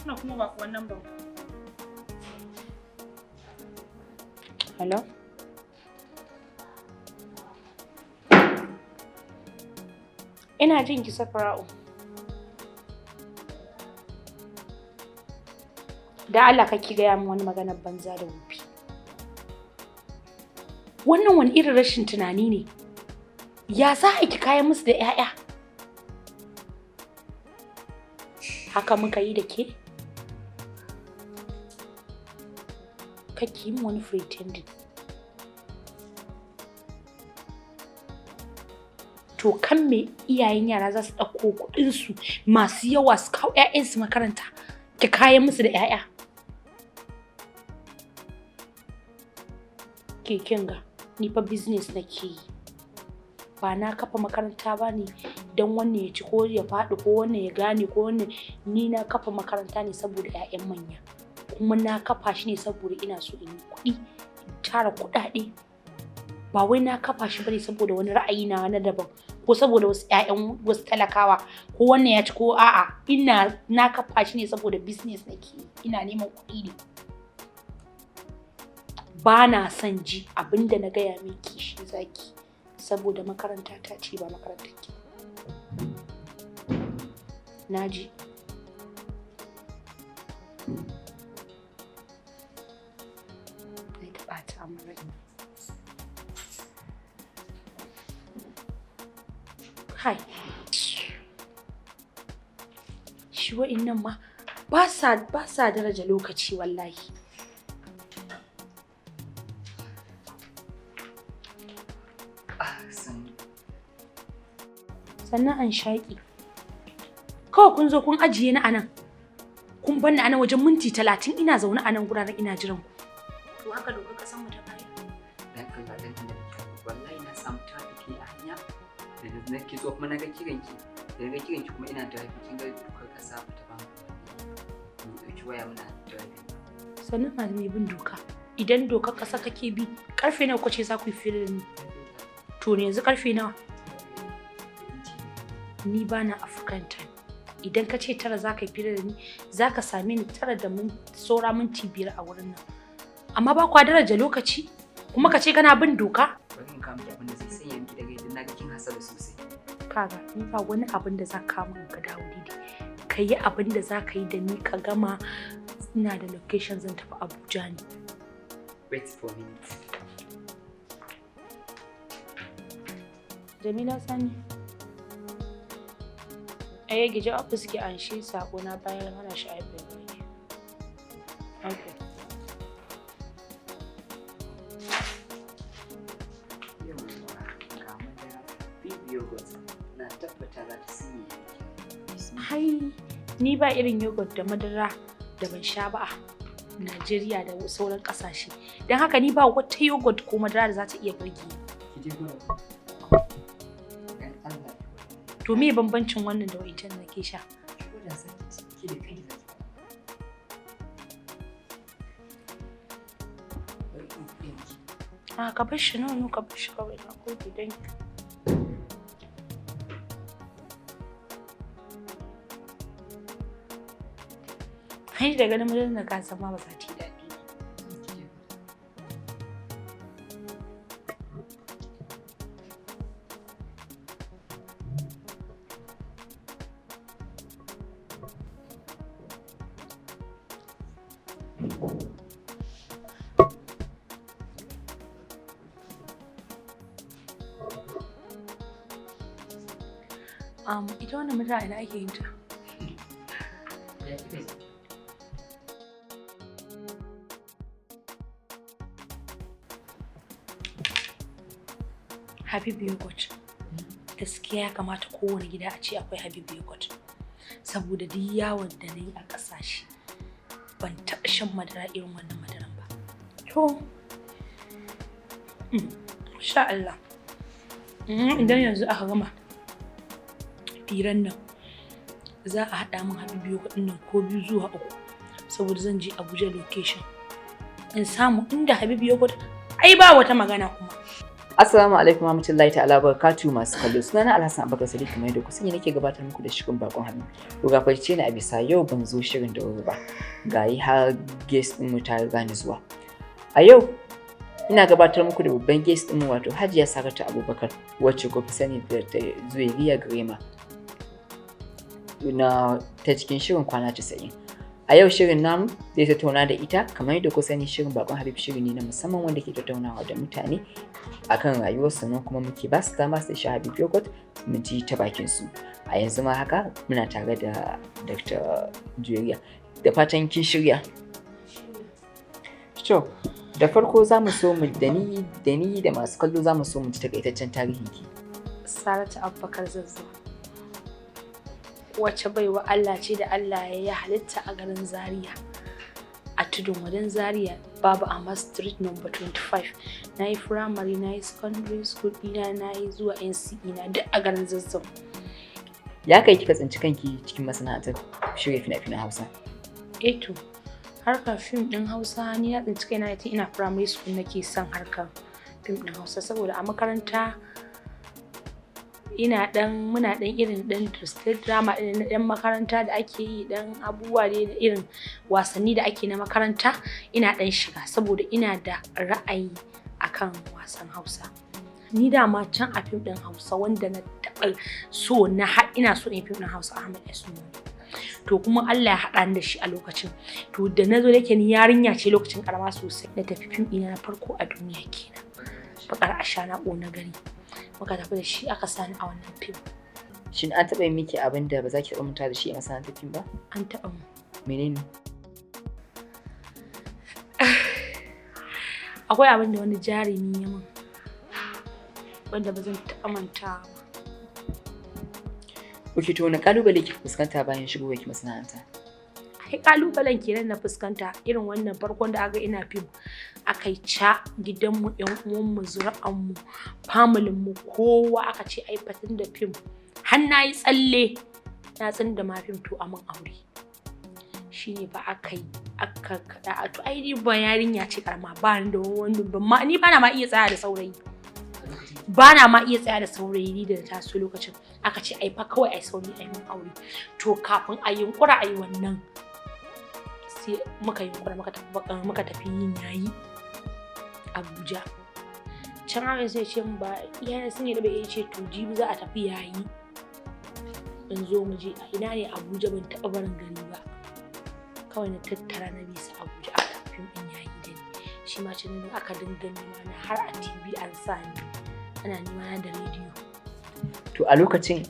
Wannan kuma ba wannan ba. Hello? Ina jin ki, Safara'u. Da Allah kake gaya min wani maganar banza da wofi. Wannan wani irin rashin tunani ne? Ya za a ki kayan musu da 'ya'ya? Haka muka yi da ke? Kake yi min wani pretending. To kan me iyayen yara za su ɗauko kuɗinsu masu yawa su kawo 'ya'yansu makaranta ki kayan musu da 'ya'ya? Ke kinga, ni fa business nake yi. Ba na kafa makaranta ba ne don wannan ya ci ko ya faɗi ko wannan ya gane ko wannan. Ni na kafa makaranta ne saboda 'ya'yan manya. Kuma na kafa shi ne saboda ina so in yi kuɗi, in tara kuɗaɗe. Ba wai na kafa shi bane saboda wani ra'ayi na na daban ko saboda wasu 'ya'yan wasu talakawa ko wannan ya ci ko a'a. Ina na kafa shi ne saboda business nake yi, ina neman kuɗi ne. Ba na son ji abin da na gaya miki shi zaki, saboda makaranta ta ce ba makarantar ki. Na ji. Ai ta ɓata min rai. Kai. Shi wa'innan ma ba sa daraja lokaci wallahi. Sannu. Sannan an shaƙi. Kawai kun zo kun ajiye ni a nan. Kun bar ni a nan wajen minti 30 ina zaune a nan guraren ina jiran ku. To haka dokar ƙasar mu ta bayar. Dan Allah dan Allah ki haƙuri. Wallahi na samu traffic ne a hanya. Da nake zo kuma na ga kiranki. Da na ga kiranki kuma ina driving, kin ga dokar ƙasa ba ta ba mu mu ɗauki waya muna driving. Sannan ma mai bin doka. Idan dokar ƙasa kake bi, karfe nawa kuka ce za ku yi fira da ni? To ne yanzu karfe nawa? Ni ba na African time. Idan ka ce 9 za ka yi fira da ni, za ka same ni 9 da saura minti 5 a wurin nan. Amma ba kwa daraja lokaci, kuma ka ce kana bin doka? Bari in kawo miki abin da zai sanya miki daga idan na ga kin hasala sosai. Kaga, ni ba wani abin da za ka min ka dawo daidai. Ka yi abin da za ka yi da ni ka gama, ina da location zan tafi Abuja ne. Wait for a minute. Jamila Sani. Eh, ki je office ki anshi sako na bayan hana shi aikin banki. Okay. Yawwa, ga madara Big yogurt, na tabbata za ta sanya miki. Hai, ni ba irin yogurt da madara da ban sha ba a Najeriya da sauran kasashe. Don haka ni ba wata yogurt ko madara da za ta iya burge ni. Ki je gwada. Dan Allah ki gwada. To me bambancin wannan da wa'incan da nake sha? Ki gwada za ki ci, ki da kanki za ki faɗa. Bari in buɗe miki. A ka bar shi, no, ka bar shi kawai, na gode, thank you. Hai, da ganin madarar na ka san ma ba za ta yi daɗi ba. Ki je gwada. Ita wannan madara ina ake yin ta? Ya kika ji? Habib yogurt. Gaskiya ya kamata kowane gida a ce akwai Habib yogurt. Saboda duk yawon da na yi a ƙasashe ban taɓa shan madara irin wannan madaran ba. To, sha Allah. Idan yanzu aka gama firan nan, za a haɗa min Habib yogurt ɗin nan ko 2 zuwa 3 saboda zan je Abuja location. In samu inda Habib yogurt, ai ba wata magana kuma. Assalamu alaikum warahmatullahi ta'ala barakatuhu masu kallo. Sunana Alhassan Abubakar Sadiq, kamar yadda ku sani nake gabatar muku da shirin Bakon Hannu. Ku gafarce ni a bisa yau ban zo shirin da wuri ba. Gayi har guest ɗin mu ta riga ni zuwa. A yau ina gabatar muku da babban guest ɗin mu, wato Hajiya Saratu Abubakar, wacce ku fi sani da Zuwairiya Grema na ta cikin shirin Kwana 90. A yau shirin namu zai tattauna da ita. Kamar yadda ku sani, shirin Bakon Habib shiri ne na musamman wanda ke tattaunawa da mutane akan rayuwar, sannan kuma muke ba su dama su sha Habib yogurt mu ji ta bakin su. A yanzu ma haka muna tare da Dr. Juwairiya. Da fatan kin shirya. To, da farko za mu so mu da ni da masu kallo za mu so mu ji takaitaccen tarihin ki. Saratu Abubakar Zazzau. Wace baiwa Allah ce da Allah ya yi halitta a garin Zaria. A tudun wadan Zaria, Babu Ahmad Street number 25. Na yi firamare, na yi secondary school ɗina, na yi zuwa NCE na duk a garin Zazzau. Ya kai kika tsinci kanki cikin masana'antar shirya fina-finan Hausa? Eto, harkar fim ɗin Hausa ni na tsinci kaina tun ina primary school nake son harkar fim ɗin Hausa, saboda a makaranta ina dan muna dan irin dan state drama ɗin na ɗan makaranta da ake yi, dan abubuwa dai irin wasanni da ake na makaranta, ina dan shiga saboda ina da ra'ayi akan wasan Hausa. Ni dama can a fim ɗin Hausa wanda na taɓa so na har ina so in fim ɗin Hausa, Ahmed S. To, kuma Allah ya haɗa ni da shi a lokacin. To, da na zo yake ni yarinya ce lokacin, karama sosai, na tafi fim ɗina na farko a duniya kenan, Bakar Ashana na gari. Muka tafi da shi, aka sani a wannan fim. Shin an taɓa yi miki abin da ba za ki taɓa manta da shi a masana'antar fim ba? An taɓa mu. Menene? Akwai abin da wani jarumi ya min wanda ba zan taɓa mantawa ba. Ok, to wani ƙalubale kika fuskanta bayan shigowar ki masana'anta? Ai kalubalen kenan na fuskanta, irin wannan farkon da aka ina fim, aka yi ca gidanmu, yan uwanmu, zuri'anmu, familinmu, kowa aka ce ai fatin da fim har na yi tsalle na tsinda ma fim, to amin aure shine ba aka yi aka kada. To ai ni ba yarinya ce karama ba, ni da wani ban ma, ni ba na ma iya tsaya da saurayi, ba na ma iya tsaya da saurayi ni da na taso lokacin. Aka ce ai fa kawai ai sauri ai mun aure. To, kafin a yunkura ai wannan, sai muka yunkura muka tafi yin yayi Abuja. Can Ahmed sai ce min ba iyayen sun yi da bai ce to jibi za a tafi yayi, in zo mu je. A ina ne Abuja? Ban taɓa barin gari ba. Kawai na tattara na bisa Abuja, aka tafi fim ɗin yayi da ni. Shi ma can aka dinga nema na, har a TV an sa ni ana nema na da rediyo. To, a lokacin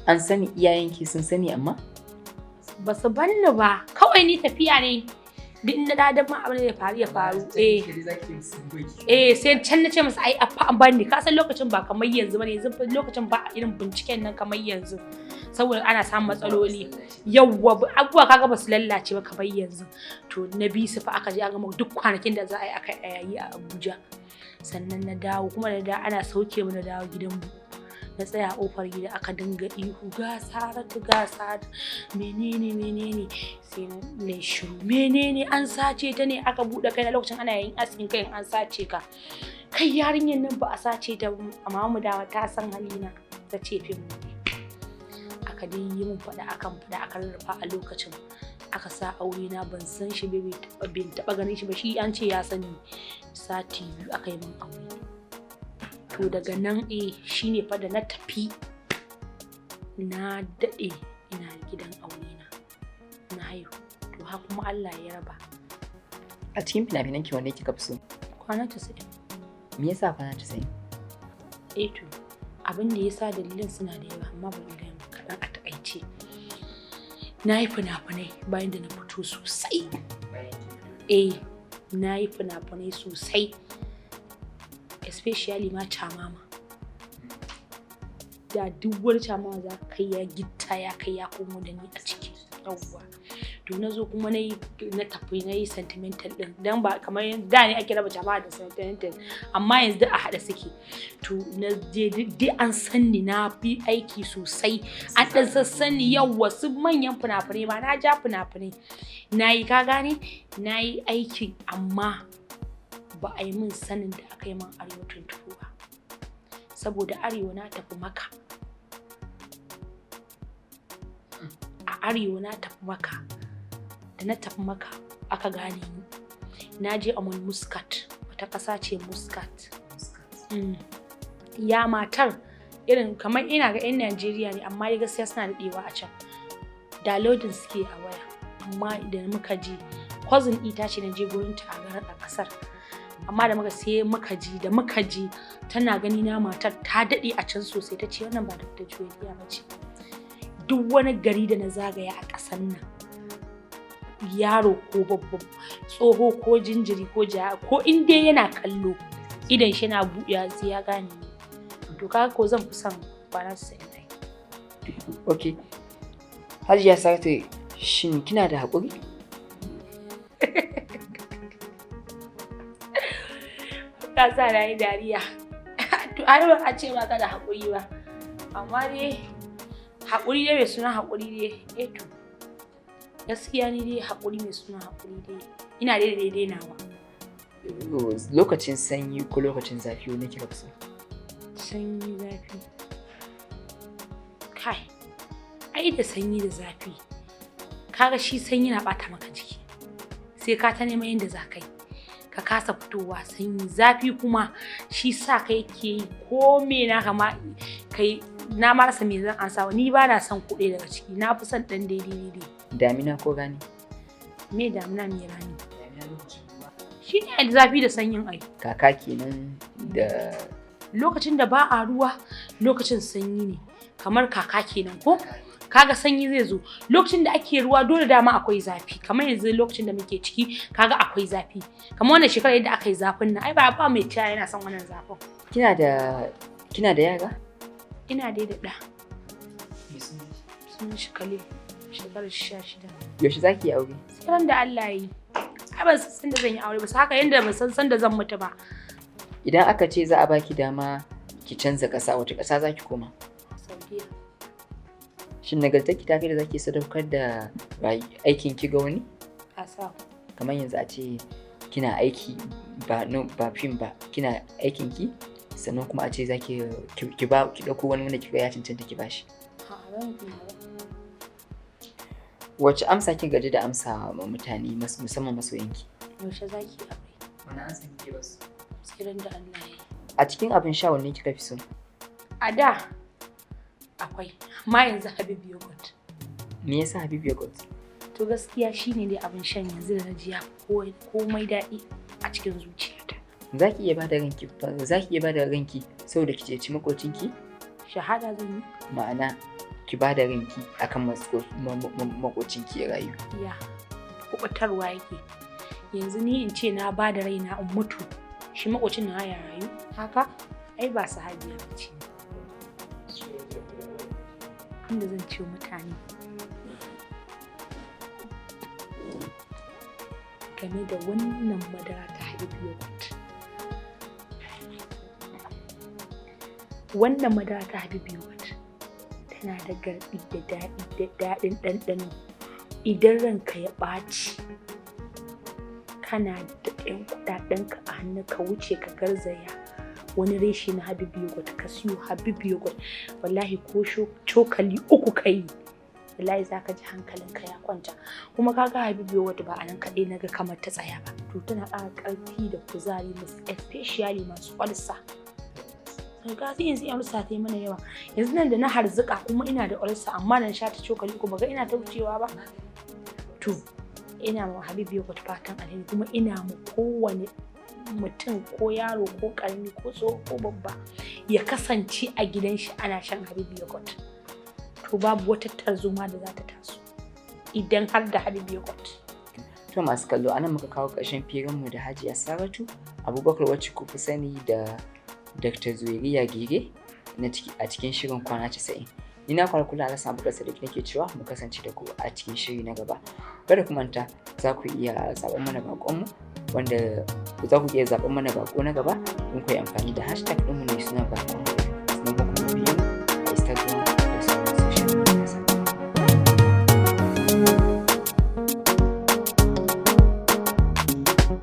an sani, iyayenki sun sani amma? Ba su banni ba, kawai ni tafiya ne, duk inda da ma abin da ya faru ya faru. Eh eh, sai can na ce masa ai afa an bani. Ka san lokacin ba kamar yanzu bane, yanzu lokacin ba irin binciken nan kamar yanzu, saboda ana samun matsaloli. Yawwa, abubuwa kaga ba su lallace ba kamar yanzu. To, na bi su fa, aka je aka gama duk kwanakin da za a yi, aka yayi a Abuja. Sannan na dawo kuma, da da ana sauke mu, na dawo gidanmu, na tsaya a kofar gida, aka dinga ihu, "Ga Saratu, ga Saratu!" Menene, menene? Sai na shiru. Menene? An sace ta ne. Aka buɗe kai na, lokacin ana yin askin kai, an sace ka. Kai, yarinyar nan ba a sace ta, amma mu dawa ta san halina, ta ce fim ne. Aka dai yi min faɗa, akan faɗa, aka rarrafa. A lokacin aka sa aure na, ban san shi ba, ban taɓa ganin shi ba. Shi an ce ya sani, sati 2 aka yi min aure. To, daga nan shine fa da na tafi, na daɗe ina gidan aure na, na haihu. To, har kuma Allah ya raba. A cikin fina-finan ki, wanne kika fi so? Kwana 90. Me yasa Kwana 90? Eh to, abin da yasa, dalilan suna da yawa, amma bari in gaya maka kaɗan a taƙaice. Na yi fina-finai bayan da na fito sosai. Eh, na yi fina-finai sosai, especially ma Chamama. Da duk wani Chamama za ka kai ya gitta, ya kai ya komo da ni a ciki. Yawwa, to na zo kuma na yi, na tafi na yi Sentimental din, dan ba kamar yanzu da ne ake raba jama'a da Sentimental, amma yanzu duk a haɗe suke. To, na je duk an san ni, na fi aiki sosai, an ɗan sassan ni. Yawwa, su manyan fina-finai ma na ja fina-finai na yi, ka gane, na yi aikin, amma ba a yi min sanin da aka yi min Arewa 24 ba. Saboda arewa na tafi Maka. A arewa na tafi Maka. Da na tafi Maka aka gane ni. Na je Oman, Muscat, wata ƙasa ce Muscat. Ya matar irin kamar ina ga 'yan Najeriya ne, amma dai gaskiya suna daɗewa a can. Downloading suke a waya. Amma idan muka je, cousin ita ce na je gurin ta a garin a ƙasar. Amma da muka sai muka ji da muka ji tana gani na, matar ta daɗe a can sosai, ta ce wannan ba Dr. Juweliya ba ce. Duk wani gari da na zagaya a ƙasar nan, yaro ko babba, tsoho ko jinjiri ko ja ko in dai yana kallo, idan shi yana buɗewa, sai ya gane ni. To kaga ko zan fi son kwana 90 ai. Ok. Hajiya Saratu, shin kina da haƙuri? Ka sa na yi dariya. To ai ba a ce ba ka da haƙuri ba. Amma dai haƙuri dai mai suna haƙuri dai, eh to gaskiya ni dai haƙuri mai suna haƙuri dai ina dai da daidai nawa. Lokacin sanyi ko lokacin zafi, wani kika fi so? Sanyi, zafi. Kai, ai da sanyi da zafi. Kaga shi sanyi na ɓata maka jiki. Sai ka ta neman yadda za ka yi. Ka kasa fitowa sanyi, zafi kuma shi sa ka yake yi ko me na kama kai na ma rasa me zan ansa, ni ba na son kuɗi daga ciki, na fi son ɗan daidai daidai. Damina ko rani? Me damina, me rani? Damina lokacin ruwa. Shi ne zafi da sanyin ai. Kaka kenan da Lokacin da ba a ruwa lokacin sanyi ne, kamar kaka kenan ko? Kaga sanyi zai zo. Lokacin da ake ruwa dole dama akwai zafi, kamar yanzu lokacin da muke ciki kaga akwai zafi. Kamar wannan shekarar yadda aka yi zafin nan, ai ba mai cewa yana son wannan zafin. Kina da yara? Ina dai da ɗa. Sunan shi Khalil, shekarar 16. Yaushe za ki yi aure? Sai ran da Allah ya yi. Ai ban san da zan yi aure ba, sai haka yanda ban san da zan mutu ba. Idan aka ce za a baki dama ki canza ƙasa, wace ƙasa za ki koma? Saudiya. Shin nagartarki ta kai da za ki sadaukar da aikin ki ga wani? A sa. Kamar yanzu a ce kina aiki ba no, ba fim ba, kina aikin ki sannan kuma a ce za ki ki ba ki ɗauko wani wanda kika ya cancanta ki bashi. A'a, ban iya ba. Wace amsa kin gaji da amsa ma mutane, musamman masoyanki? Yaushe za ki yi aure? Wani amsa kike basu? Sai ran da Allah ya yi. A cikin abin sha wanne kika fi so? A da akwai, amma yanzu Habib Yogurt. Me yasa Habib Yogurt? To gaskiya shine dai abin shan yanzu da na ji ya fi komai daɗi a cikin zuciyata. Za ki iya bada ranki saboda ki ceci makocinki? Shahada zan yi? Ma'ana ki bada ranki akan makocinki ya rayu. Ya, kuɓutarwa yake. Yanzu ni in ce na ba da raina in mutu, shi makocin na ya rayu, haka? Ai ba sahabiya ba ce. Inda zan ce mutane game da wannan madara ta Habib Yogurt. Wannan madara ta Habib Yogurt tana da garɗi da daɗi da daɗin ɗanɗano. Idan ranka ya ɓaci, kana da 'yan kuɗaɗenka a hannu, ka wuce ka garzaya wani reshe na Habib Yogurt ka siyo Habib Yogurt, wallahi ko cokali uku ka yi, wallahi za ka ji hankalinka ya kwanta. Kuma kaga Habib Yogurt ba a nan kaɗai na ga kamar ta tsaya ba. To tana ƙara ƙarfi da kuzari, especially masu ulcer. Ga sai yanzu yan ulcer ta yi mana yawa. Yanzu nan da na harzuka kuma ina da ulcer, amma nan sha ta cokali uku ba ga ina ta wucewa ba. To ina ma Habib Yogurt fatan alheri, kuma ina ma kowane mutum ko yaro ko ƙarami ko tsoho ko babba ya kasance a gidan shi ana shan Habib Yogurt. To babu wata tarzoma da za ta taso idan har da Habib Yogurt. To masu kallo, anan muka kawo ƙarshen firinmu da Hajiya Saratu Abubakar, wacce ku fi sani da Dr. Zuwairiya Gire a cikin shirin kwana 90. Ni na kwana kula Alhassan Abubakar Sadiq nake cewa mu kasance da ku a cikin shiri na gaba. Kada ku manta, za ku iya zaɓen mana baƙonmu wanda za ku iya zaɓen mana baƙo na gaba in ku yi amfani da hashtag ɗinmu mai suna baƙon.